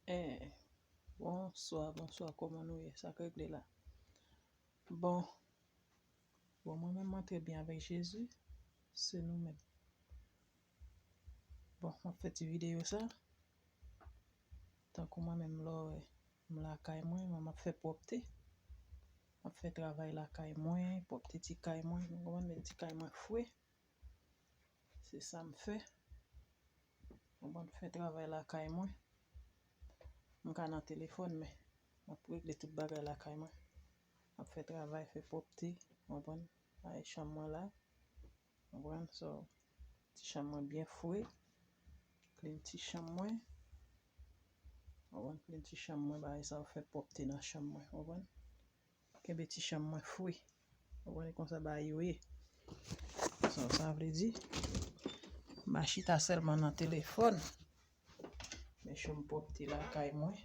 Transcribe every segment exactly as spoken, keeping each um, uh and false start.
Eh, bonswa, bonswa, kòman nou ye? Sa k regle la? Bon, bon, mwen menm mwen trè byen avèk Jezi, se nou menm. Bon, m ap fè ti videyo sa. Tankou mwen menm lè w wè m lakay mwen, mwen m ap fè pwòpte. M ap fè travay lakay mwen, pwòpte ti kay mwen, nou konprann, met ti kay mwen fre. Se sa m fè. Mwen konn fè travay lakay mwen. M ka nan telefòn, men m ap regle tout bagay lakay mwen. M ap fè travay, fè pwòpte, w konprann? Bay chanm mwen la. W konprann? So, ti chanm mwen byen fre. Clean ti chanm mwen. W konprann? Clean ti chanm mwen, bagay sa yo fè pwòpte nan chanm mwen. W konprann? Kenbe ti chanm mwen fre. Ou konnen konsa bagay yo ye. So, sa vle di, m pa chita sèlman nan telefòn. Men cho m pwòpte lakay mwen.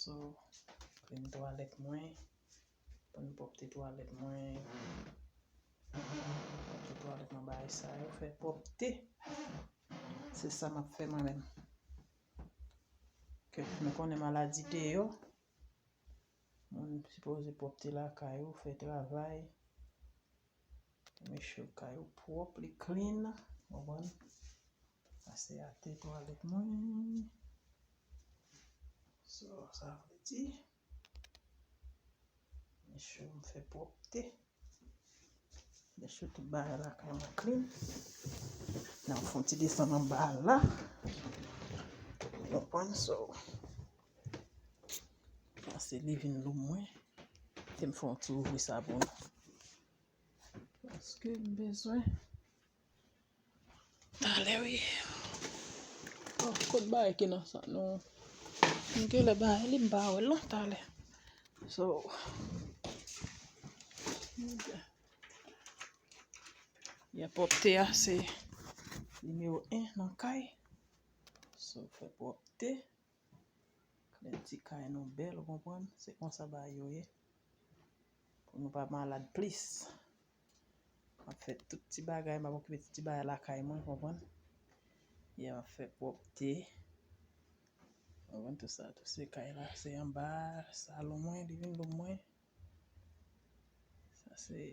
So, clean twalèt mwen. Pou m pwòpte twalèt mwen. Pwòpte twalèt mwen, bagay sa yo fè pwòpte. Se sa m ap fè mwen menm. Ke nou konnen maladi deyò. Moun sipoze pwòpte lakay ou, fè travay. Make sure kay ou pwòp, li clean. Konprann? Pase atè twalèt mwen. So, sa vle di, make sure m fè pwòpte. Make sure tout bagay lakay mwen clean. N ap fè yon ti desann anba la. Ou konprann? So, sa se living room mwen. Te m fè yon ti ouvri sa pou nou. Paske m bezwen. Talè, wi. Oh, kot bagay ki nan sa, non. M genlè bagay li, m pa wè l non, talè. So, ya pwòpte a, se nimewo en nan kay. So, fè pwòpte. Lè ti kay nou bèl, ou konprann? Se konsa bagay yo ye. Pou nou pa malad plis. M ap fè tout ti bagay, m ap okipe tout ti bagay lakay mwen, ou konprann? Yeah, m ap fè pwòpte. Ou konprann tout sa, tout se kay la, se anba, salon mwen, living room mwen. Sa se,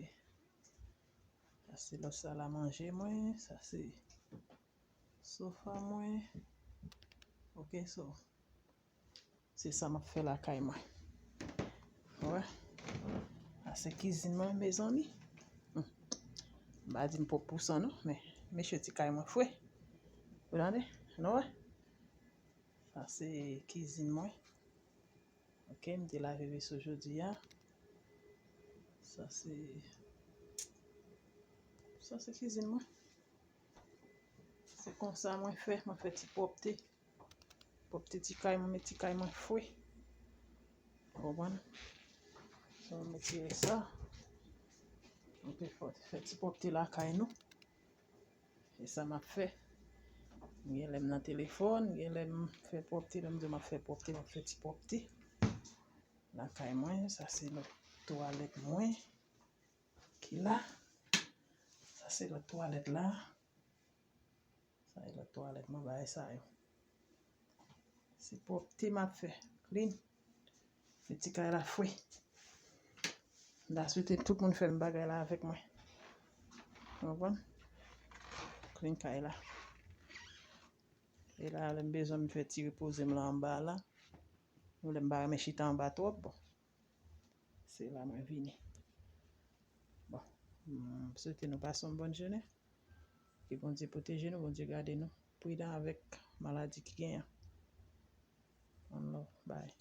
sa se lòt sal a manje mwen, sa se sofa mwen. Ok, so, se sa m ap fè lakay mwen. Wè. Sa se kizin mwen, mezanmi. Hmm. M pa di m pwòp pou san non, men mesye ti kay mwen fre. Ou tande? Nou wè? Sa se kizin mwen. Ok, m te lave veso jodi a. Sa se, sa se kizin mwen. Se konsa mwen fè, mwen fè ti pwòpte. Pwòpte ti kay mwen, met ti kay mwen fre. Ou konprann? So, m retire sa. Mwen fè, fè ti pwòpte lakay nou. E sa m ap fè. Gen lè m nan telefòn, gen lè m fè pwòpte, lè m di m ap fè pwòpte, m ap fè ti pwòpte. Lakay mwen, sa se lòt twalèt mwen ki la. Sa se lòt twalèt la. Sa e lòt twalèt mwen, bagay sa yo. Se pwòpte m ap fè. Clean. Fè ti kay la fre. M ta swete tout moun fè menm bagay la avèk mwen. Ou konprann? Clean kay la. E la, lè m bezwen m fè ti repoze m la anba la. Ou lè m pa renmen chita anba twòp, bon. Se la mwen vini. Bon, m swete nou pase yon bòn jounen. Ke Bondye pwoteje nou, Bondye gade nou. Pridan avèk maladi ki genyen. One love, bye.